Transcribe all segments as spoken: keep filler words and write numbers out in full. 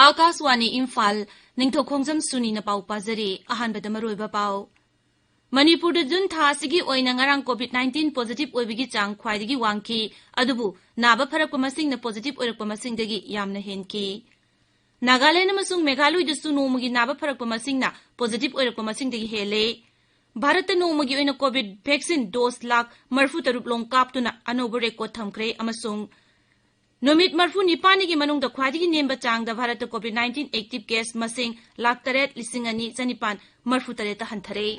ꯑꯥꯀꯥꯁꯋꯥꯅꯤ ꯏꯝꯐꯥꯜ, ꯅꯤꯡꯊꯧꯈꯣꯡꯖꯝ ꯁꯨꯅꯤꯅ ꯄꯥꯎ ꯄꯥꯖꯔꯤ꯫ ꯑꯍꯥꯟꯕꯗ ꯃꯔꯨꯑꯣꯏꯕ ꯄꯥꯎ꯫ ꯃꯅꯤꯄꯨꯔꯗ ꯖꯨꯟ ꯊꯥ ꯑꯁꯤꯒꯤ ꯑꯣꯏꯅ ꯉꯔꯥꯡ COVID nineteen positive ꯑꯣꯏꯕꯒꯤ ꯆꯥꯡ ꯈ꯭ꯋꯥꯏꯗꯒꯤ ꯋꯥꯡꯈꯤ, ꯑꯗꯨꯕꯨ ꯅꯥꯕ ꯐꯔꯛꯄ ꯃꯁꯤꯡꯅ positive ꯑꯣꯏꯔꯛꯄ ꯃꯁꯤꯡꯗꯒꯤ ꯌꯥꯝꯅ ꯍꯦꯟꯈꯤ꯫ ꯅꯥꯒꯥꯂꯦꯟ ꯑꯃꯁꯨꯡ ꯃꯦꯘꯥꯂꯣꯏꯗꯁꯨ ꯅꯣꯡꯃꯒꯤ ꯅꯥꯕ ꯐꯔꯛꯄ ꯃꯁꯤꯡꯅ positive ꯑꯣꯏꯔꯛꯄ ꯃꯁꯤꯡꯗꯒꯤ ꯍꯦꯜꯂꯦ꯫ ꯚꯥꯔꯠꯇ ꯅꯣꯡꯃꯒꯤ ꯑꯣꯏꯅ COVID vaccine dose ꯂꯥꯈ ꯃꯔꯤꯐꯨ ꯇꯔꯨꯛ ꯂꯣꯝ ꯀꯥꯞꯇꯨꯅ ꯑꯅꯧꯕ record ꯊꯝꯈ꯭ꯔꯦ, ꯑꯃꯁꯨꯡ ꯅꯨꯃꯤꯠ ꯃꯔꯤꯐꯨ ꯅꯤꯄꯥꯟꯒꯤ ꯃꯅꯨꯡꯗ ꯈ꯭ꯋꯥꯏꯗꯒꯤ ꯅꯦꯝꯕ ꯆꯥꯡꯗ ꯚꯥꯔꯠꯇ COVID nineteen active case ꯃꯁꯤꯡ ꯂꯥꯈ ꯇꯔꯦꯠ ꯂꯤꯁꯤꯡ ꯑꯅꯤ ꯆꯅꯤꯄꯥꯟ ꯃꯔꯤꯐꯨ ꯇꯔꯦꯠꯇ ꯍꯟꯊꯔꯦ꯫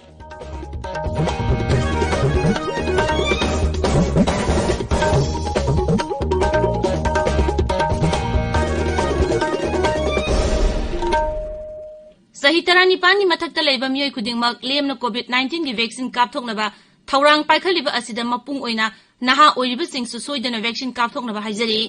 ꯆꯍꯤ ꯇꯔꯥꯅꯤꯄꯥꯟꯒꯤ ꯃꯊꯛꯇ ꯂꯩꯕ ꯃꯤꯑꯣꯏ ꯈꯨꯗꯤꯡꯃꯛ ꯂꯦꯝꯅ COVID nineteenꯒꯤ vaccine ꯀꯥꯞꯊꯣꯛꯅꯕ ꯊꯧꯔꯥꯡ ꯄꯥꯏꯈꯠꯂꯤꯕ ꯑꯁꯤꯗ ꯃꯄꯨꯡ ꯑꯣꯏꯅ ꯅꯍꯥ ꯑꯣꯏꯔꯤꯕꯁꯤꯡꯁꯨ ꯁꯣꯏꯗꯅ vaccine ꯀꯥꯞꯊꯣꯛꯅꯕ ꯍꯥꯏꯖꯔꯤ꯫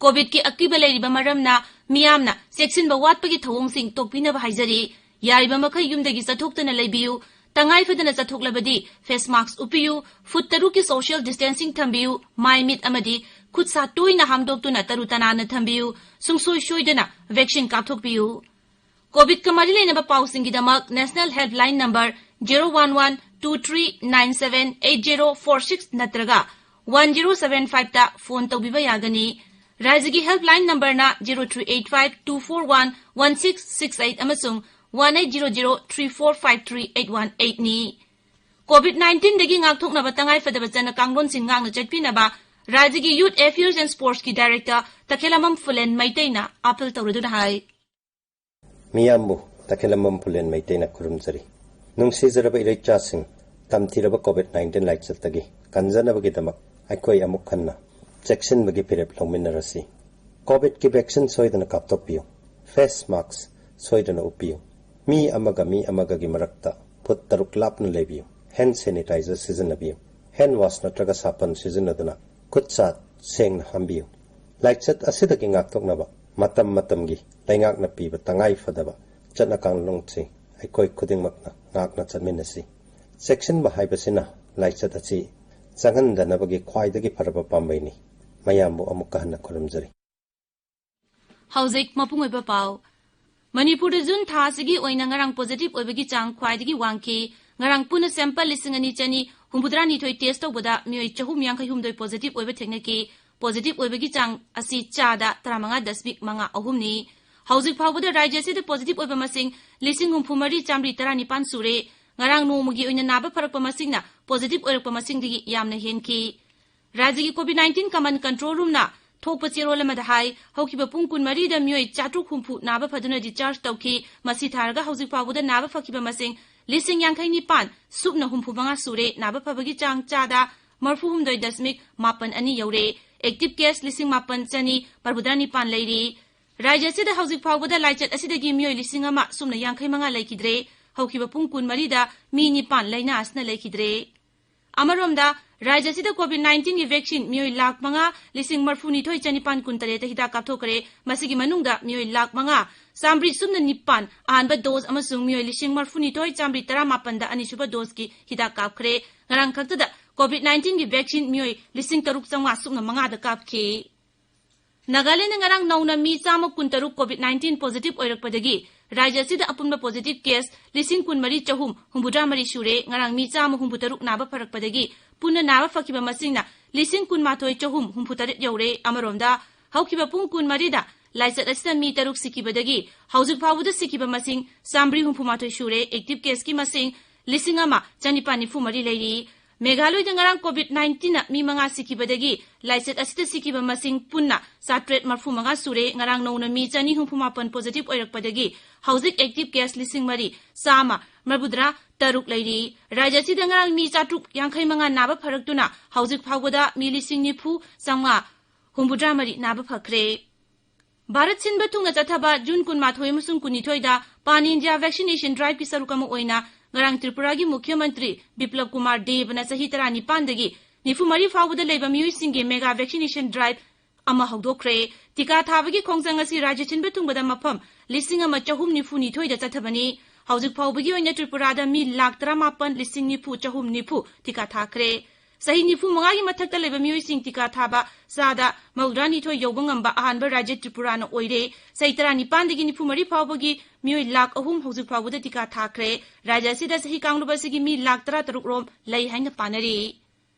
COVIDꯀꯤ ꯑꯀꯤꯕ ꯂꯩꯔꯤꯕ ꯃꯔꯝꯅ ꯃꯤꯌꯥꯝꯅ ꯆꯦꯛꯁꯤꯟꯕ ꯋꯥꯠꯄꯒꯤ ꯊꯧꯑꯣꯡꯁꯤꯡ ꯇꯣꯛꯄꯤꯅꯕ ꯍꯥꯏꯖꯔꯤ꯫ ꯌꯥꯔꯤꯕ ꯃꯈꯩ ꯌꯨꯝꯗꯒꯤ ꯆꯠꯊꯣꯛꯇꯅ ꯂꯩꯕꯤꯌꯨ꯫ ꯇꯉꯥꯏ ꯐꯗꯅ ꯆꯠꯊꯣꯛꯂꯕꯗꯤ face mask ꯎꯞꯄꯤꯌꯨ, ꯐꯨꯠ ꯇꯔꯨꯛꯀꯤ social distancing ꯊꯝꯕꯤꯌꯨ, ꯃꯥꯏ ꯃꯤꯠ ꯑꯃꯗꯤ ꯈꯨꯠ ꯁꯥ ꯇꯣꯏꯅ ꯍꯥꯝꯗꯣꯛꯇꯨꯅ ꯇꯔꯨ ꯇꯅꯥꯟꯅ ꯊꯝꯕꯤꯌꯨ, ꯁꯨꯡꯁꯣꯏ ꯁꯣꯏꯗꯅ vaccine ꯀꯥꯞꯊꯣꯛꯄꯤꯌꯨ꯫ COVIDꯀ ꯃꯔꯤ ꯂꯩꯅꯕ ꯄꯥꯎꯁꯤꯡꯒꯤꯗꯃꯛ National Helpline number zero one one two three nine seven eight zero four six ꯅꯠꯇ꯭ꯔꯒ one zero seven fiveꯇ phone ꯇꯧꯕꯤꯕ ꯌꯥꯒꯅꯤ꯫ ꯔꯥꯖ꯭ꯌꯒꯤ helpline numberꯅ zero three eight five two four one one six six eight ꯑꯃꯁꯨꯡ one eight zero zero three four five three eight one eightꯅꯤ꯫ COVID nineteenꯗꯒꯤ ꯉꯥꯛꯊꯣꯛꯅꯕ ꯇꯉꯥꯏ ꯐꯗꯕ ꯆꯠꯅ ꯀꯥꯡꯂꯣꯟꯁꯤꯡ ꯉꯥꯛꯅ ꯆꯠꯄꯤꯅꯕ ꯔꯥꯖ꯭ꯌꯒꯤ Youth Affairs and Sportsꯀꯤ director ꯇꯈꯦꯂꯝꯕꯝ ꯐꯨꯂꯦꯟ ꯃꯩꯇꯩꯅ appeal ꯇꯧꯔꯗꯨꯅ ꯍꯥꯏ꯫ ꯃꯤꯌꯥꯝꯕꯨ ꯇꯈꯦꯂꯝꯕꯝ ꯐꯨꯂꯦꯟ ꯃꯩꯇꯩꯅ ꯈꯨꯔꯨꯝꯖꯔꯤ꯫ ꯅꯨꯡꯁꯤꯖꯔꯕ ꯏꯔꯩꯆꯥꯁꯤꯡ, ꯇꯝꯊꯤꯔꯕ COVID nineteen ꯂꯥꯏꯆꯠꯇꯒꯤ ꯀꯟꯖꯅꯕꯒꯤꯗꯃꯛ ꯑꯩꯈꯣꯏ ꯑꯃꯨꯛ ꯍꯟꯅ ꯆꯦꯛꯁꯤꯟꯕꯒꯤ ꯐꯤꯔꯦꯞ ꯂꯧꯃꯤꯟꯅꯔꯁꯤ꯫ COVIDꯀꯤ vaccine ꯁꯣꯏꯗꯅ ꯀꯥꯞꯊꯣꯛꯄꯤꯌꯨ꯫ Face mask ꯁꯣꯏꯗꯅ ꯎꯞꯄꯤꯌꯨ꯫ ꯃꯤ ꯑꯃꯒ ꯃꯤ ꯑꯃꯒꯒꯤ ꯃꯔꯛꯇ ꯐꯨꯠ ꯇꯔꯨꯛ ꯂꯥꯞꯅ ꯂꯩꯕꯤꯌꯨ꯫ Hand sanitizer ꯁꯤꯖꯤꯟꯅꯕꯤꯌꯨ꯫ Hand wash ꯅꯠꯇ꯭ꯔꯒ ꯁꯥꯄꯟ ꯁꯤꯖꯤꯟꯅꯗꯨꯅ ꯈꯨꯠ ꯁꯥ ꯁꯦꯡꯅ ꯍꯥꯝꯕꯤꯌꯨ꯫ ꯂꯥꯏꯆꯠ ꯑꯁꯤꯗꯒꯤ ꯉꯥꯛꯊꯣꯛꯅꯕ ꯃꯇꯝ ꯃꯇꯝꯒꯤ ꯂꯩꯉꯥꯛꯅ ꯄꯤꯕ ꯇꯉꯥꯏ ꯐꯗꯕ ꯆꯠꯅ ꯀꯥꯡꯂꯣꯟꯁꯤꯡ ꯑꯩꯈꯣꯏ ꯈꯨꯗꯤꯡꯃꯛꯅ ꯉꯥꯛꯅ ꯆꯠꯃꯤꯟꯅꯁꯤ꯫ ꯆꯦꯛꯁꯤꯟꯕ ꯍꯥꯏꯕꯁꯤꯅ ꯂꯥꯏꯆꯠ ꯑꯁꯤ ꯆꯪꯍꯟꯗꯅꯕꯒꯤ ꯈ꯭ꯋꯥꯏꯗꯒꯤ ꯐꯔꯕ ꯄꯥꯝꯕꯩꯅꯤ꯫ ꯃꯌꯥꯝꯕꯨ ꯑꯃꯨꯛꯀ ꯍꯟꯅ ꯈꯨꯔꯨꯝꯖꯔꯤ꯫ ꯍꯧꯖꯤꯛ ꯃꯄꯨꯡ ꯑꯣꯏꯕ ꯄꯥꯎ꯫ ꯃꯅꯤꯄꯨꯔꯗ ꯖꯨꯟ ꯊꯥ ꯑꯁꯤꯒꯤ ꯑꯣꯏꯅ ꯉꯔꯥꯡ positive ꯑꯣꯏꯕꯒꯤ ꯆꯥꯡ ꯈ꯭ꯋꯥꯏꯗꯒꯤ ꯋꯥꯡꯈꯤ꯫ ꯉꯔꯥꯡ ꯄꯨꯟꯅ sample ꯂꯤꯁꯤꯡ ꯑꯅꯤ ꯆꯅꯤ ꯍꯨꯝꯐꯨꯇꯔꯥꯅꯤꯊꯣꯏ test ꯇꯧꯕꯗ ꯃꯤꯑꯣꯏ ꯆꯍꯨꯝ ꯌꯥꯡꯈꯩ ꯍꯨꯝꯗꯣꯏ positive ꯑꯣꯏꯕ ꯊꯦꯡꯅꯈꯤ꯫ Positive ꯑꯣꯏꯕꯒꯤ ꯆꯥꯡ ꯑꯁꯤ ꯆꯥꯗ ꯇꯔꯥꯃꯉꯥ ꯗꯁꯃꯤꯛ ꯃꯉꯥ ꯑꯍꯨꯝꯅꯤ꯫ ꯍꯧꯖꯤꯛ ꯐꯥꯎꯕꯗ ꯔꯥꯖ꯭ꯌ ꯑꯁꯤꯗ positive ꯑꯣꯏꯕ ꯃꯁꯤꯡ ꯂꯤꯁꯤꯡ ꯍꯨꯝꯐꯨ ꯃꯔꯤ ꯆꯥꯝꯃꯔꯤ ꯇꯔꯥꯅꯤꯄꯥꯟ ꯁꯨꯔꯦ꯫ ꯉꯔꯥꯡ ꯅꯣꯡꯃꯒꯤ ꯑꯣꯏꯅ ꯅꯥꯕ ꯐꯔꯛꯄ ꯃꯁꯤꯡꯅ positive ꯑꯣꯏꯔꯛꯄ ꯃꯁꯤꯡꯗꯒꯤ ꯌꯥꯝꯅ ꯍꯦꯟꯈꯤ꯫ ꯔꯥꯖ꯭ꯌꯒꯤ COVID nineteen command control roomꯅ ꯊꯣꯛꯄ ꯆꯦꯔꯣꯜ ꯑꯃꯗ ꯍꯥꯏ, ꯍꯧꯈꯤꯕ ꯄꯨꯡ ꯀꯨꯟꯃꯔꯤꯗ ꯃꯤꯑꯣꯏ ꯆꯥꯇ꯭ꯔꯨꯛ ꯍꯨꯝꯐꯨ ꯅꯥꯕ ꯐꯗꯨꯅ discharge ꯇꯧꯈꯤ꯫ ꯃꯁꯤ ꯊꯥꯔꯒ ꯍꯧꯖꯤꯛ ꯐꯥꯎꯕꯗ ꯅꯥꯕ ꯐꯈꯤꯕ ꯃꯁꯤꯡ ꯂꯤꯁꯤꯡ ꯌꯥꯡꯈꯩ ꯅꯤꯄꯥꯟ ꯁꯨꯞꯅ ꯍꯨꯝꯐꯨ ꯃꯉꯥ ꯁꯨꯔꯦ꯫ ꯅꯥꯕ ꯐꯕꯒꯤ ꯆꯥꯡ ꯆꯥꯗ ꯃꯔꯐꯨ ꯍꯨꯝꯗꯣꯏ ꯗꯁꯃꯤꯛ ꯃꯥꯄꯟ ꯑꯅꯤ ꯌꯧꯔꯦ꯫ Active case ꯂꯤꯁꯤꯡ ꯃꯥꯄꯟ ꯆꯅꯤ ꯃꯔꯐꯨꯇꯔꯥ ꯅꯤꯄꯥꯟ ꯂꯩꯔꯤ꯫ ꯔꯥꯖ꯭ꯌ ꯑꯁꯤꯗ ꯍꯧꯖꯤꯛ ꯐꯥꯎꯕꯗ ꯂꯥꯏꯆꯠ ꯑꯁꯤꯗꯒꯤ ꯃꯤꯑꯣꯏ ꯂꯤꯁꯤꯡ ꯑꯃ ꯁꯨꯞꯅ ꯌꯥꯡꯈꯩ ꯃꯉꯥ ꯂꯩꯈꯤꯗ꯭ꯔꯦ꯫ ꯍꯧꯈꯤꯕ ꯄꯨꯡ ꯀꯨꯟꯃꯔꯤꯗ ꯃꯤ ꯅꯤꯄꯥꯟ ꯂꯥꯏꯅꯥ ꯑꯁꯤꯅ ꯂꯩꯈꯤꯗ꯭ꯔꯦ꯫ ꯑꯃꯔꯣꯝꯗ, ꯔꯥꯖ꯭ꯌ ꯑꯁꯤꯗ COVID nineteen ꯒꯤ vaccine ꯃꯤꯑꯣꯏ ꯂꯥꯈ ꯃꯉꯥ ꯂꯤꯁꯤꯡ ꯃꯔꯐꯨ ꯅꯤꯊꯣꯏ ꯆꯅꯤꯄꯥꯟ ꯀꯨꯟ ꯇꯔꯦꯠꯇ ꯍꯤꯗꯥꯛ ꯀꯥꯞꯊꯣꯛꯈ꯭ꯔꯦ꯫ ꯃꯁꯤꯒꯤ ꯃꯅꯨꯡꯗ ꯃꯤꯑꯣꯏ ꯂꯥꯈ ꯃꯉꯥ ꯆꯥꯝꯃꯔꯤ ꯁꯨꯞꯅ ꯅꯤꯄꯥꯟ ꯑꯍꯥꯟꯕ dose ꯑꯃꯁꯨꯡ ꯃꯤꯑꯣꯏ ꯂꯤꯁꯤꯡ ꯃꯔꯐꯨ ꯅꯤꯊꯣꯏ ꯆꯥꯝꯃꯔꯤ ꯇꯔꯥꯃꯥꯄꯟꯗ ꯑꯅꯤꯁꯨꯕ doseꯀꯤ ꯍꯤꯗꯥꯛ ꯀꯥꯞꯈ꯭ꯔꯦ꯫ ꯉꯔꯥꯡ ꯈꯛꯇꯗ COVID nineteen ꯒꯤ vaccine ꯃꯤꯑꯣꯏ ꯂꯤꯁꯤꯡ ꯇꯔꯨꯛ ꯆꯥꯝꯃꯉꯥ ꯁꯨꯞꯅ ꯃꯉꯥꯗ ꯀꯥꯞꯈꯤ꯫ ꯅꯥꯒꯥꯂꯦꯟꯗ ꯉꯔꯥꯡ ꯅꯧꯅ ꯃꯤ ꯆꯥꯝꯃ ꯀꯨꯟꯇꯔꯨꯛ COVID nineteen positive ꯑꯣꯏꯔꯛꯄꯗꯒꯤ ꯔꯥꯖ꯭ꯌ ꯑꯁꯤꯗ ꯑꯄꯨꯟꯕ positive case ꯂꯤꯁꯤꯡ ꯀꯨꯟꯃꯔꯤ ꯆꯍꯨꯝ ꯍꯨꯝꯐꯨꯇꯔꯥ ꯃꯔꯤ ꯁꯨꯔꯦ꯫ ꯉꯔꯥꯡ ꯃꯤ ꯆꯥꯝꯃ ꯍꯨꯝꯐꯨꯇꯔꯨꯛ ꯅꯥꯕ ꯐꯔꯛꯄꯗꯒꯤ ꯄꯨꯟꯅ ꯅꯥꯕ ꯐꯈꯤꯕ ꯃꯁꯤꯡꯅ ꯂꯤꯁꯤꯡ ꯀꯨꯟꯃꯥꯊꯣꯏ ꯆꯍꯨꯝ ꯍꯨꯝꯐꯨꯇꯔꯦꯠ ꯌꯧꯔꯦ꯫ ꯑꯃꯔꯣꯝꯗ, ꯍꯧꯈꯤꯕ ꯄꯨꯡ ꯀꯨꯟꯃꯔꯤꯗ ꯂꯥꯏꯆꯠ ꯑꯁꯤꯗ ꯃꯤ ꯇꯔꯨꯛ ꯁꯤꯈꯤꯕꯗꯒꯤ ꯍꯧꯖꯤꯛ ꯐꯥꯎꯕꯗ ꯁꯤꯈꯤꯕ ꯃꯁꯤꯡ ꯆꯥꯝꯃꯔꯤ ꯍꯨꯝꯐꯨꯃꯥꯊꯣꯏ ꯁꯨꯔꯦ꯫ Active caseꯀꯤ ꯃꯁꯤꯡ ꯂꯤꯁꯤꯡ ꯑꯃ ꯆꯅꯤꯄꯥꯟ ꯅꯤꯐꯨ ꯃꯔꯤ ꯂꯩꯔꯤ꯫ ꯃꯦꯘꯥꯂꯣꯏꯗ ꯉꯔꯥꯡ COVID nineteenꯅ ꯃꯤ ꯃꯉꯥ ꯁꯤꯈꯤꯕꯗꯒꯤ ꯂꯥꯏꯆꯠ ꯑꯁꯤꯗ ꯁꯤꯈꯤꯕ ꯃꯁꯤꯡ ꯄꯨꯟꯅ ꯆꯥꯇ꯭ꯔꯦꯠ ꯃꯔꯐꯨ ꯃꯉꯥ ꯁꯨꯔꯦ꯫ ꯉꯔꯥꯡ ꯅꯧꯅ ꯃꯤ ꯆꯅꯤ ꯍꯨꯝꯐꯨ ꯃꯥꯄꯟ positive ꯑꯣꯏꯔꯛꯄꯗꯒꯤ ꯍꯧꯖꯤꯛ active case ꯂꯤꯁꯤꯡ ꯃꯔꯤ ꯆꯥꯝꯃ ꯃꯔꯐꯨꯇꯔꯥ ꯇꯔꯨꯛ ꯂꯩꯔꯤ꯫ ꯔꯥꯖ꯭ꯌ ꯑꯁꯤꯗ ꯉꯔꯥꯡ ꯃꯤ ꯆꯥꯇ꯭ꯔꯨꯛ ꯌꯥꯡꯈꯩ ꯃꯉꯥ ꯅꯥꯕ ꯐꯔꯛꯇꯨꯅ ꯍꯧꯖꯤꯛ ꯐꯥꯎꯕꯗ ꯃꯤ ꯂꯤꯁꯤꯡ ꯅꯤꯐꯨ ꯆꯥꯝꯃꯉꯥ ꯍꯨꯝꯐꯨꯇꯔꯥ ꯃꯔꯤ ꯅꯥꯕ ꯐꯈ꯭ꯔꯦ꯫ ꯚꯥꯔꯠ ꯁꯤꯟꯕ ꯊꯨꯡꯅ ꯆꯠꯊꯕ ꯖꯨꯟ ꯀꯨꯟꯃꯥꯊꯣꯏ ꯑꯃꯁꯨꯡ ꯀꯨꯟꯅꯤꯊꯣꯏꯗ Pan India vaccination driveꯀꯤ ꯁꯔꯨꯛ ꯑꯃ ꯑꯣꯏꯅ ꯉꯔꯥꯡ ꯇ꯭ꯔꯤꯄꯨꯔꯥꯒꯤ ꯃꯨꯈ꯭ꯌ ꯃꯟꯇ꯭ꯔꯤ ꯕꯤꯄ꯭ꯂꯕ ꯀꯨꯃꯥꯔ ꯗꯦꯕꯅ ꯆꯍꯤ ꯇꯔꯥꯅꯤꯄꯥꯟꯗꯒꯤ ꯅꯤꯐꯨ ꯃꯔꯤ ꯐꯥꯎꯕꯗ ꯂꯩꯕ ꯃꯤꯑꯣꯏꯁꯤꯡꯒꯤ mega vaccination drive ꯑꯃ ꯍꯧꯗꯣꯛꯈ꯭ꯔꯦ꯫ ꯇꯤꯀꯥ ꯊꯥꯕꯒꯤ ꯈꯣꯡꯖꯪ ꯑꯁꯤ ꯔꯥꯖ꯭ꯌ ꯁꯤꯟꯕ ꯊꯨꯡꯕꯗ ꯃꯐꯝ ꯂꯤꯁꯤꯡ ꯑꯃ ꯆꯍꯨꯝ ꯅꯤꯐꯨ ꯅꯤꯊꯣꯏꯗ ꯆꯠꯊꯕꯅꯤ꯫ ꯍꯧꯖꯤꯛ ꯐꯥꯎꯕꯒꯤ ꯑꯣꯏꯅ ꯇ꯭ꯔꯤꯄꯨꯔꯥꯗ ꯃꯤ ꯂꯥꯈ ꯇꯔꯥꯃꯥꯄꯟ ꯂꯤꯁꯤꯡ ꯅꯤꯐꯨ ꯆꯍꯨꯝ ꯅꯤꯐꯨ ꯇꯤꯀꯥ ꯊꯥꯈ꯭ꯔꯦ꯫ ꯆꯍꯤ ꯅꯤꯐꯨ ꯃꯉꯥꯒꯤ ꯃꯊꯛꯇ ꯂꯩꯕ ꯃꯤꯑꯣꯏꯁꯤꯡ ꯇꯤꯀꯥ ꯊꯥꯕ ꯆꯥꯗ ꯃꯧꯗ꯭ꯔꯥ ꯅꯤꯊꯣꯏ ꯌꯧꯕ ꯉꯝꯕ ꯑꯍꯥꯟꯕ ꯔꯥꯖ꯭ꯌ ꯇ꯭ꯔꯤꯄꯨꯔꯥꯅ ꯑꯣꯏꯔꯦ꯫ ꯆꯍꯤ ꯇꯔꯥꯅꯤꯄꯥꯟꯗꯒꯤ ꯅꯤꯐꯨ ꯃꯔꯤ ꯐꯥꯎꯕꯒꯤ ꯃꯤꯑꯣꯏ ꯂꯥꯈ ꯑꯍꯨꯝ ꯍꯧꯖꯤꯛ ꯐꯥꯎꯕꯗ ꯇꯤꯀꯥ ꯊꯥꯈ꯭ꯔꯦ꯫ ꯔꯥꯖ꯭ꯌ ꯑꯁꯤꯗ ꯆꯍꯤ ꯀꯥꯡꯂꯨꯞ ꯑꯁꯤꯒꯤ ꯃꯤ ꯂꯥꯈ ꯇꯔꯥ ꯇꯔꯨꯛ ꯔꯣꯝ ꯂꯩ ꯍꯥꯏꯅ ꯄꯥꯅꯔꯤ꯫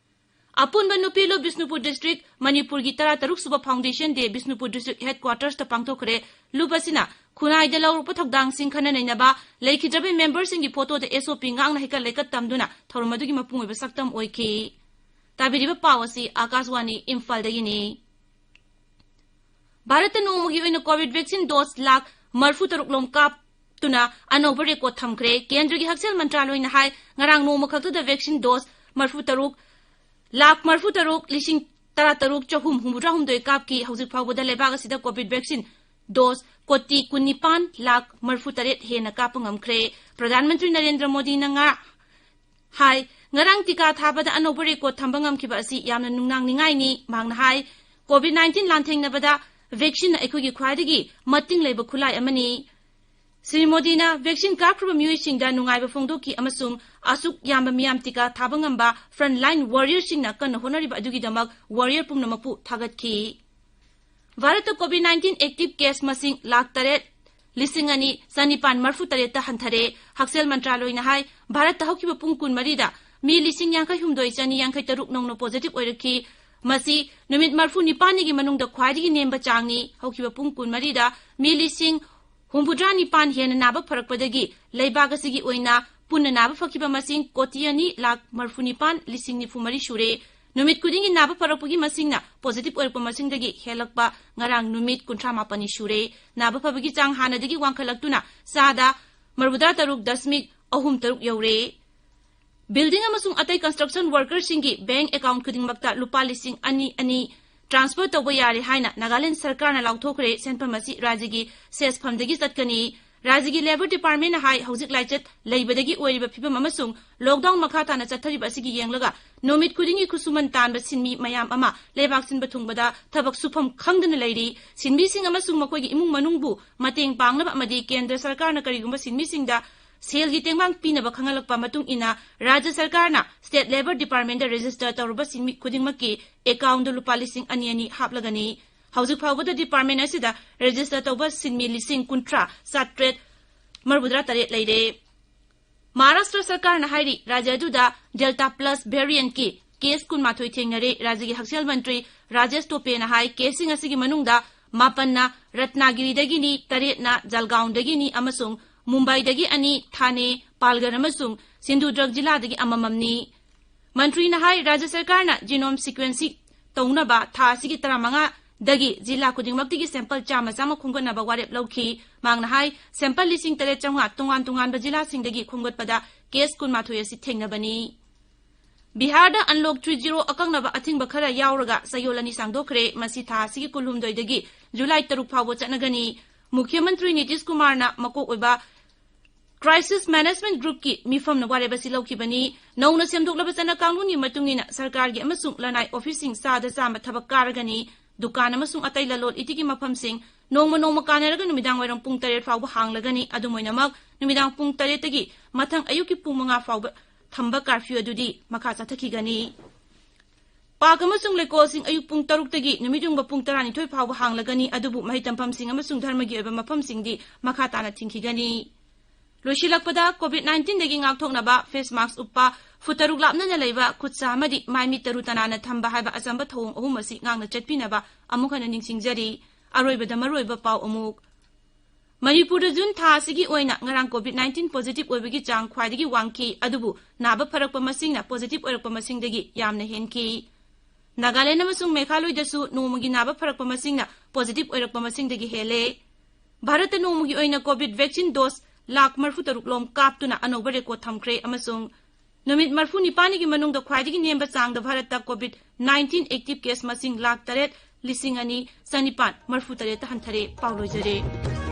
ꯑꯄꯨꯟꯕ ꯅꯨꯄꯤ ꯂꯨꯞ ꯕꯤꯁꯅꯨꯄꯨꯔ ꯗꯤꯁꯇ꯭ꯔꯤꯛ, ꯃꯅꯤꯄꯨꯔꯒꯤ ꯇꯔꯥ ꯇꯔꯨꯛ ꯁꯨꯕ ꯐꯥꯎꯟꯗꯦꯁꯟ ꯗꯦ ꯕꯤꯁꯅꯨꯄꯨꯔ ꯗꯤꯁꯇ꯭ꯔꯤꯛ ꯍꯦꯗꯀ꯭ꯋꯥꯇꯔꯁꯇ ꯄꯥꯡꯊꯣꯛꯈ꯭ꯔꯦ꯫ ꯂꯨꯞ ꯑꯁꯤꯅ ꯈꯨꯟꯅꯥꯏꯗ ꯂꯧꯔꯛꯄ ꯊꯧꯗꯥꯡꯁꯤꯡ ꯈꯟꯅ ꯅꯩꯅꯕ, ꯂꯩꯈꯤꯗ꯭ꯔꯕ ꯃꯦꯝꯕꯔꯁꯤꯡꯒꯤ ꯐꯣꯇꯣꯗ ꯑꯦꯁ ꯑꯣ ꯄꯤ ꯉꯥꯛꯅ ꯍꯩꯀꯠ ꯂꯩꯀꯠ ꯇꯝꯗꯨꯅ ꯊꯧꯔꯝ ꯑꯗꯨꯒꯤ ꯃꯄꯨꯡ ꯑꯣꯏꯕ ꯁꯛꯇꯝ ꯑꯣꯏꯈꯤ꯫ ꯇꯥꯕꯤꯔꯤꯕ ꯄꯥꯎ ꯑꯁꯤ ꯑꯥꯀꯥꯁꯋꯥꯅꯤ ꯏꯝꯐꯥꯜꯗꯒꯤꯅꯤ꯫ ꯚꯥꯔꯠꯇ ꯅꯣꯡꯃꯒꯤ ꯑꯣꯏꯅ ꯀꯣꯚꯤꯗ ꯚꯦꯛꯁꯤꯟ ꯗꯣꯁ ꯂꯥꯈ ꯃꯔꯤꯐꯨ ꯇꯔꯨꯛ ꯂꯣꯝ ꯀꯥꯞꯇꯨꯅ ꯑꯅꯧꯕ ꯔꯦꯀꯣꯔꯗ ꯊꯝꯈ꯭ꯔꯦ꯫ ꯀꯦꯟꯗ꯭ꯔꯒꯤ ꯍꯛꯁꯦꯜ ꯃꯟꯇ꯭ꯔꯥꯂꯣꯏꯅ ꯍꯥꯏ, ꯉꯔꯥꯡ ꯅꯣꯡꯃ ꯈꯛꯇꯗ ꯚꯦꯛꯁꯤꯟ ꯗꯣꯁ ꯃꯔꯤꯐꯨ ꯇꯔꯨꯛ, ꯂꯥꯈ ꯃꯔꯤꯐꯨ ꯇꯔꯨꯛ, ꯂꯤꯁꯤꯡ ꯇꯔꯥ ꯇꯔꯨꯛ, ꯆꯍꯨꯝ ꯍꯨꯝꯐꯨꯇꯔꯥ ꯍꯨꯝꯗꯣꯏ ꯀꯥꯞꯈꯤ꯫ ꯍꯧꯖꯤꯛ ꯐꯥꯎꯕꯗ ꯂꯩꯕꯥꯛ ꯑꯁꯤꯗ ꯀꯣꯚꯤꯗ ꯚꯦꯛꯁꯤꯟ ꯗꯣꯁ ꯀꯣꯇꯤ ꯀꯨꯟꯅꯤꯄꯥꯟ ꯂꯥꯈ ꯃꯔꯤꯐꯨ ꯇꯔꯦꯠ ꯍꯦꯟꯅ ꯀꯥꯞꯄ ꯉꯝꯈ꯭ꯔꯦ꯫ ꯄ꯭ꯔꯙꯥꯟ ꯃꯟꯇ꯭ꯔꯤ ꯅꯔꯦꯟꯗ꯭ꯔ ꯃꯣꯗꯤꯅ ꯉꯥ-, ꯍꯥꯏ, ꯉꯔꯥꯡ ꯇꯤꯀꯥ ꯊꯥꯕꯗ ꯑꯅꯧꯕ ꯔꯦꯀꯣꯔꯗ ꯊꯝꯕ ꯉꯝꯈꯤꯕ ꯑꯁꯤ ꯌꯥꯝꯅ ꯅꯨꯡꯅꯥꯡꯅꯤꯡꯉꯥꯏꯅꯤ꯫ ꯃꯍꯥꯛꯅ ꯍꯥꯏ, ꯀꯣꯚꯤꯗ ꯅꯥꯏꯟꯇꯤꯟ ꯂꯥꯟꯊꯦꯡꯅꯕꯗ ꯚꯦꯛꯁꯤꯟꯅ ꯑꯩꯈꯣꯏꯒꯤ ꯈ꯭ꯋꯥꯏꯗꯒꯤ ꯃꯇꯤꯡ ꯂꯩꯕ ꯈꯨꯠꯂꯥꯏ ꯑꯃꯅꯤ꯫ ꯁ꯭ꯔꯤ ꯃꯣꯗꯤꯅ ꯚꯦꯛꯁꯤꯟ ꯀꯥꯞꯈ꯭ꯔꯕ ꯃꯤꯑꯣꯏꯁꯤꯡꯗ ꯅꯨꯡꯉꯥꯏꯕ ꯐꯣꯡꯗꯣꯛꯈꯤ ꯑꯃꯁꯨꯡ ꯑꯁꯨꯛ ꯌꯥꯝꯕ ꯃꯤꯌꯥꯝ ꯇꯤꯀꯥ ꯊꯥꯕ ꯉꯝꯕ frontline warriorꯁꯤꯡꯅ ꯀꯟꯅ ꯍꯣꯠꯅꯔꯤꯕ ꯑꯗꯨꯒꯤꯗꯃꯛ warrior ꯄꯨꯝꯅꯃꯛꯄꯨ ꯊꯥꯒꯠꯈꯤ꯫ ꯚꯥꯔꯠꯇ ꯀꯣꯚꯤꯗ ꯅꯥꯏꯟꯇꯤꯟ ꯑꯦꯛꯇꯤꯚ ꯀꯦꯁ ꯃꯁꯤꯡ ꯂꯥꯈ ꯇꯔꯦꯠ, ꯂꯤꯁꯤꯡ ꯑꯅꯤ ꯆꯅꯤꯄꯥꯟ ꯃꯔꯤꯐꯨ ꯇꯔꯦꯠꯇ ꯍꯟꯊꯔꯦ꯫ ꯍꯛꯁꯦꯜ ꯃꯟꯇ꯭ꯔꯥꯂꯣꯏꯅ ꯍꯥꯏ, ꯚꯥꯔꯠꯇ ꯍꯧꯈꯤꯕ ꯄꯨꯡ ꯀꯨꯟꯃꯔꯤꯗ ꯃꯤ ꯂꯤꯁꯤꯡ ꯌꯥꯡꯈꯩ ꯍꯨꯝꯗꯣꯏ ꯆꯅꯤ ꯌꯥꯡꯈꯩ ꯇꯔꯨꯛ ꯅꯧꯅ ꯄꯣꯖꯤꯇꯤꯚ ꯑꯣꯏꯔꯛꯈꯤ꯫ ꯃꯁꯤ ꯅꯨꯃꯤꯠ ꯃꯔꯤꯐꯨ ꯅꯤꯄꯥꯟꯅꯤꯒꯤ ꯃꯅꯨꯡꯗ ꯈ꯭ꯋꯥꯏꯗꯒꯤ ꯅꯦꯝꯕ ꯆꯥꯡꯅꯤ꯫ ꯍꯧꯈꯤꯕ ꯄꯨꯡ ꯀꯨꯟꯃꯔꯤꯗ ꯃꯤ ꯂꯤꯁꯤꯡ ꯍꯨꯝꯐꯨꯇꯔꯥ ꯅꯤꯄꯥꯟ ꯍꯦꯟꯅ ꯅꯥꯕ ꯐꯔꯛꯄꯗꯒꯤ ꯂꯩꯕꯥꯛ ꯑꯁꯤꯒꯤ ꯑꯣꯏꯅ ꯄꯨꯟꯅ ꯅꯥꯕ ꯐꯈꯤꯕ ꯃꯁꯤꯡ ꯀꯣꯇꯤ ꯑꯅꯤ ꯂꯥꯈ ꯃꯔꯤꯐꯨ ꯅꯤꯄꯥꯟ ꯂꯤꯁꯤꯡ ꯅꯤꯐꯨ ꯃꯔꯤ ꯁꯨꯔꯦ꯫ ꯅꯨꯃꯤꯠ ꯈꯨꯗꯤꯡꯒꯤ ꯅꯥꯕ ꯐꯔꯛꯄꯒꯤ ꯃꯁꯤꯡꯅ ꯄꯣꯖꯤꯇꯤꯚ ꯑꯣꯏꯔꯛꯄ ꯃꯁꯤꯡꯗꯒꯤ ꯍꯦꯜꯂꯛꯄ ꯉꯔꯥꯡ ꯅꯨꯃꯤꯠ ꯀꯨꯟꯊ꯭ꯔꯥ ꯃꯥꯄꯟꯅꯤ ꯁꯨꯔꯦ꯫ ꯅꯥꯕ ꯐꯕꯒꯤ ꯆꯥꯡ ꯍꯥꯟꯅꯗꯒꯤ ꯋꯥꯡꯈꯠꯂꯛꯇꯨꯅ ꯆꯥꯗ ꯃꯔꯤꯐꯨꯇꯔꯥ ꯇꯔꯨꯛ ꯗꯁꯃꯤꯛ ꯑꯍꯨꯝ ꯇꯔꯨꯛ ꯌꯧꯔꯦ꯫ ꯕꯤꯜꯗꯤꯡ ꯑꯃꯁꯨꯡ ꯑꯇꯩ construction workerꯁꯤꯡꯒꯤ bank account ꯈꯨꯗꯤꯡꯃꯛꯇ ꯂꯨꯄꯥ ꯂꯤꯁꯤꯡ ꯑꯅꯤ ꯑꯅꯤ transfer ꯇꯧꯕ ꯌꯥꯔꯦ ꯍꯥꯏꯅ ꯅꯥꯒꯥꯂꯦꯟꯗ ꯁꯔꯀꯥꯔꯅ ꯂꯥꯎꯊꯣꯛꯈ꯭ꯔꯦ꯫ ꯁꯦꯟꯐꯝ ꯑꯁꯤ ꯔꯥꯖ꯭ꯌꯒꯤ ꯁꯦꯁ ꯐꯝꯗꯒꯤ ꯆꯠꯀꯅꯤ꯫ ꯔꯥꯖ꯭ꯌꯒꯤ Labour Departmentꯅ ꯍꯥꯏ, ꯍꯧꯖꯤꯛ ꯂꯥꯏꯆꯠ ꯂꯩꯕꯗꯒꯤ ꯑꯣꯏꯔꯤꯕ ꯐꯤꯕꯝ ꯑꯃꯁꯨꯡ lockdown ꯃꯈꯥ ꯇꯥꯅ ꯆꯠꯊꯔꯤꯕ ꯑꯁꯤꯒꯤ ꯌꯦꯡꯂꯒ ꯅꯨꯃꯤꯠ ꯈꯨꯗꯤꯡꯒꯤ ꯈꯨꯠꯁꯨꯃꯟ ꯇꯥꯟꯕ ꯁꯤꯟꯃꯤ ꯃꯌꯥꯝ ꯑꯃ ꯂꯩꯕꯥꯛ ꯁꯤꯟꯕ ꯊꯨꯡꯕꯗ ꯊꯕꯛ ꯁꯨꯐꯝ ꯈꯪꯗꯅ ꯂꯩꯔꯤ꯫ ꯁꯤꯟꯃꯤꯁꯤꯡ ꯑꯃꯁꯨꯡ ꯃꯈꯣꯏꯒꯤ ꯏꯃꯨꯡ ꯃꯅꯨꯡꯕꯨ ꯃꯇꯦꯡ ꯄꯥꯡꯅꯕ ꯑꯃꯗꯤ ꯀꯦꯟꯗ꯭ꯔ ꯁꯔꯀꯥꯔꯅ ꯀꯔꯤꯒꯨꯝꯕ ꯁꯤꯟꯃꯤꯁꯤꯡꯗ ꯁꯦꯜꯒꯤ ꯇꯦꯡꯕꯥꯡ ꯄꯤꯅꯕ ꯈꯪꯍꯜꯂꯛꯄ ꯃꯇꯨꯡ ꯏꯟꯅ ꯔꯥꯖ꯭ꯌ ꯁꯔꯀꯥꯔꯅ State Labour Departmentꯇ register ꯇꯧꯔꯕꯁꯤꯡ ꯃꯤ ꯈꯨꯗꯤꯡꯃꯛꯀꯤ accountꯗ ꯂꯨꯄꯥ ꯂꯤꯁꯤꯡ ꯑꯅꯤ ꯑꯅꯤ ꯍꯥꯞꯂꯒꯅꯤ꯫ ꯍꯧꯖꯤꯛ ꯐꯥꯎꯕꯗ department ꯑꯁꯤꯗ register ꯇꯧꯕ ꯁꯤꯟꯃꯤ ꯂꯤꯁꯤꯡ ꯀꯨꯟꯊ꯭ꯔꯥ ꯆꯥꯇ꯭ꯔꯦꯠ ꯃꯔꯤꯐꯨꯇꯔꯥ ꯇꯔꯦꯠ ꯂꯩꯔꯦ꯫ ꯃꯍꯥꯔꯥꯁꯇ꯭ꯔ ꯁꯔꯀꯥꯔꯅ ꯍꯥꯏꯔꯤ, ꯔꯥꯖ꯭ꯌ ꯑꯗꯨꯗ Delta Plus variantꯀꯤ case ꯀꯨꯟꯃꯥꯊꯣꯏ ꯊꯦꯡꯅꯔꯦ꯫ ꯔꯥꯖ꯭ꯌꯒꯤ ꯍꯛꯁꯦꯜ ꯃꯟꯇ꯭ꯔꯤ ꯔꯥꯖꯦꯁ ꯇꯣꯄꯦꯅ ꯍꯥꯏ, caseꯁꯤꯡ ꯑꯁꯤꯒꯤ ꯃꯅꯨꯡꯗ ꯃꯥꯄꯟꯅ ꯔꯠꯅꯥꯒꯤꯔꯤꯗꯒꯤꯅꯤ, ꯇꯔꯦꯠꯅ ꯖꯜꯒꯥꯎꯟꯗꯒꯤꯅꯤ ꯑꯃꯁꯨꯡ ꯃꯨꯝꯕꯥꯏꯗꯒꯤ ꯑꯅꯤ, ꯊꯥꯅꯦ, ꯄꯥꯜꯒꯔ ꯑꯃꯁꯨꯡ ꯁꯤꯟꯙꯨꯗ꯭ꯔꯒ ꯖꯤꯂꯥꯗꯒꯤ ꯑꯃꯃꯝꯅꯤ꯫ ꯃꯟꯇ꯭ꯔꯤꯅ ꯍꯥꯏ, ꯔꯥꯖ꯭ꯌ ꯁꯔꯀꯥꯔꯅ genome sequencing ꯇꯧꯅꯕ ꯊꯥ ꯑꯁꯤꯒꯤ ꯇꯔꯥꯃꯉꯥꯗꯒꯤ ꯖꯤꯂꯥ ꯈꯨꯗꯤꯡꯃꯛꯇꯒꯤ sample ꯆꯥꯝꯃ ꯆꯥꯝꯃ ꯈꯣꯝꯒꯠꯅꯕ ꯋꯥꯔꯦꯞ ꯂꯧꯈꯤ꯫ ꯃꯍꯥꯛꯅ ꯍꯥꯏ, sample ꯂꯤꯁꯤꯡ ꯇꯔꯦꯠ ꯆꯥꯝꯃꯉꯥ ꯇꯣꯉꯥꯟ ꯇꯣꯉꯥꯟꯕ ꯖꯤꯂꯥꯁꯤꯡꯗꯒꯤ ꯈꯣꯝꯒꯠꯄꯗ case ꯀꯨꯟꯃꯥꯊꯣꯏ ꯑꯁꯤ ꯊꯦꯡꯅꯕꯅꯤ꯫ ꯕꯤꯍꯥꯔꯗ Unlock three zero ꯑꯀꯛꯅꯕ ꯑꯊꯤꯡꯕ ꯈꯔ ꯌꯥꯎꯔꯒ ꯆꯌꯣꯜ ꯑꯅꯤ ꯁꯥꯡꯗꯣꯛꯈ꯭ꯔꯦ꯫ ꯃꯁꯤ ꯊꯥ ꯑꯁꯤꯒꯤ ꯀꯨꯟꯍꯨꯝꯗꯣꯏꯗꯒꯤ ꯖꯨꯂꯥꯏ ꯇꯔꯨꯛ ꯐꯥꯎꯕ ꯆꯠꯅꯒꯅꯤ꯫ ꯃꯨꯈ꯭ꯌ ꯃꯟꯇ꯭ꯔꯤ ꯅꯤꯇꯤꯁ ꯀꯨꯃꯥꯔꯅ ꯃꯀꯣꯛ ꯑꯣꯏꯕ Crisis Management Groupꯀꯤ ꯃꯤꯐꯝꯅ ꯋꯥꯔꯦꯞ ꯑꯁꯤ ꯂꯧꯈꯤꯕꯅꯤ꯫ ꯅꯧꯅ ꯁꯦꯝꯗꯣꯛꯂꯕ ꯆꯠꯅ ꯀꯥꯡꯂꯣꯟꯒꯤ ꯃꯇꯨꯡ ꯏꯟꯅ ꯁꯔꯀꯥꯔꯒꯤ ꯑꯃꯁꯨꯡ ꯂꯅꯥꯏ officeꯁꯤꯡ ꯆꯥꯗ ꯆꯥꯝꯃ ꯊꯕꯛ ꯀꯥꯔꯒꯅꯤ꯫ ꯗꯨꯀꯥꯟ ꯑꯃꯁꯨꯡ ꯑꯇꯩ ꯂꯂꯣꯟ ꯏꯇꯤꯛꯀꯤ ꯃꯐꯝꯁꯤꯡ ꯅꯣꯡꯃ ꯅꯣꯡꯃ ꯀꯥꯟꯅꯔꯒ ꯅꯨꯃꯤꯗꯥꯡ ꯋꯥꯏꯔꯝ ꯄꯨꯡ ꯇꯔꯦꯠ ꯐꯥꯎꯕ ꯍꯥꯡꯂꯒꯅꯤ꯫ ꯑꯗꯨꯝ ꯑꯣꯏꯅꯃꯛ, ꯅꯨꯃꯤꯗꯥꯡ ꯄꯨꯡ ꯇꯔꯦꯠꯇꯒꯤ ꯃꯊꯪ ꯑꯌꯨꯛꯀꯤ ꯄꯨꯡ ꯃꯉꯥ ꯐꯥꯎꯕ ꯊꯝꯕ curfew ꯑꯗꯨꯗꯤ ꯃꯈꯥ ꯆꯠꯊꯈꯤꯒꯅꯤ꯫ Park ꯑꯃꯁꯨꯡ ꯂꯩꯀꯣꯜꯁꯤꯡ ꯑꯌꯨꯛ ꯄꯨꯡ ꯇꯔꯨꯛꯇꯒꯤ ꯅꯨꯃꯤꯠ ꯌꯨꯡꯕ ꯄꯨꯡ ꯇꯔꯥꯅꯤꯊꯣꯏ ꯐꯥꯎꯕ ꯍꯥꯡꯂꯒꯅꯤ, ꯑꯗꯨꯕꯨ ꯃꯍꯩ ꯇꯝꯐꯝꯁꯤꯡ ꯑꯃꯁꯨꯡ ꯙꯔꯃꯒꯤ ꯑꯣꯏꯕ ꯃꯐꯝꯁꯤꯡꯗꯤ ꯃꯈꯥ ꯇꯥꯅ ꯊꯤꯡꯈꯤꯒꯅꯤ꯫ ꯂꯣꯏꯁꯤꯜꯂꯛꯄꯗ, COVID nineteenꯗꯒꯤ ꯉꯥꯛꯊꯣꯛꯅꯕ face mask ꯎꯞꯄ, ꯐꯨꯠ ꯇꯔꯨꯛ ꯂꯥꯞꯅꯅ ꯂꯩꯕ, ꯈꯨꯠ ꯁꯥ ꯑꯃꯗꯤ ꯃꯥꯏ ꯃꯤꯠ ꯇꯔꯨ ꯇꯅꯥꯟꯅ ꯊꯝꯕ ꯍꯥꯏꯕ ꯑꯆꯝꯕ ꯊꯧꯑꯣꯡ ꯑꯍꯨꯝ ꯑꯁꯤ ꯉꯥꯛꯅ ꯆꯠꯄꯤꯅꯕ ꯑꯃꯨꯛ ꯍꯟꯅ ꯅꯤꯡꯁꯤꯡꯖꯔꯤ꯫ ꯑꯔꯣꯏꯕꯗ ꯃꯔꯨꯑꯣꯏꯕ ꯄꯥꯎ ꯑꯃꯨꯛ꯫ ꯃꯅꯤꯄꯨꯔꯗ ꯖꯨꯟ ꯊꯥ ꯑꯁꯤꯒꯤ ꯑꯣꯏꯅ ꯉꯔꯥꯡ COVID nineteen positive ꯑꯣꯏꯕꯒꯤ ꯆꯥꯡ ꯈ꯭ꯋꯥꯏꯗꯒꯤ ꯋꯥꯡꯈꯤ, ꯑꯗꯨꯕꯨ ꯅꯥꯕ ꯐꯔꯛꯄ ꯃꯁꯤꯡꯅ positive ꯑꯣꯏꯔꯛꯄ ꯃꯁꯤꯡꯗꯒꯤ ꯌꯥꯝꯅ ꯍꯦꯟꯈꯤ꯫ ꯅꯥꯒꯥꯂꯦꯟ ꯑꯃꯁꯨꯡ ꯃꯦꯘꯥꯂꯣꯏꯗꯁꯨ ꯅꯣꯡꯃꯒꯤ ꯅꯥꯕ ꯐꯔꯛꯄ ꯃꯁꯤꯡꯅ positive ꯑꯣꯏꯔꯛꯄ ꯃꯁꯤꯡꯗꯒꯤ ꯍꯦꯜꯂꯦ꯫ ꯚꯥꯔꯠꯇ ꯅꯣꯡꯃꯒꯤ ꯑꯣꯏꯅ COVID vaccine dose ꯂꯥꯈ ꯃꯔꯤꯐꯨ ꯇꯔꯨꯛ ꯂꯣꯝ ꯀꯥꯞꯇꯨꯅ ꯑꯅꯧꯕ record ꯊꯝꯈ꯭ꯔꯦ ꯑꯃꯁꯨꯡ ꯅꯨꯃꯤꯠ ꯃꯔꯤꯐꯨ ꯅꯤꯄꯥꯟꯒꯤ ꯃꯅꯨꯡꯗ ꯈ꯭ꯋꯥꯏꯗꯒꯤ ꯅꯦꯝꯕ ꯆꯥꯡꯗ ꯚꯥꯔꯠꯇ COVID nineteen active case ꯃꯁꯤꯡ ꯂꯥꯈ ꯇꯔꯦꯠ ꯂꯤꯁꯤꯡ ꯑꯅꯤ ꯆꯅꯤꯄꯥꯟ ꯃꯔꯤꯐꯨ ꯇꯔꯦꯠꯇ ꯍꯟꯊꯔꯦ꯫ ꯄꯥꯎ ꯂꯣꯏꯖꯔꯦ꯫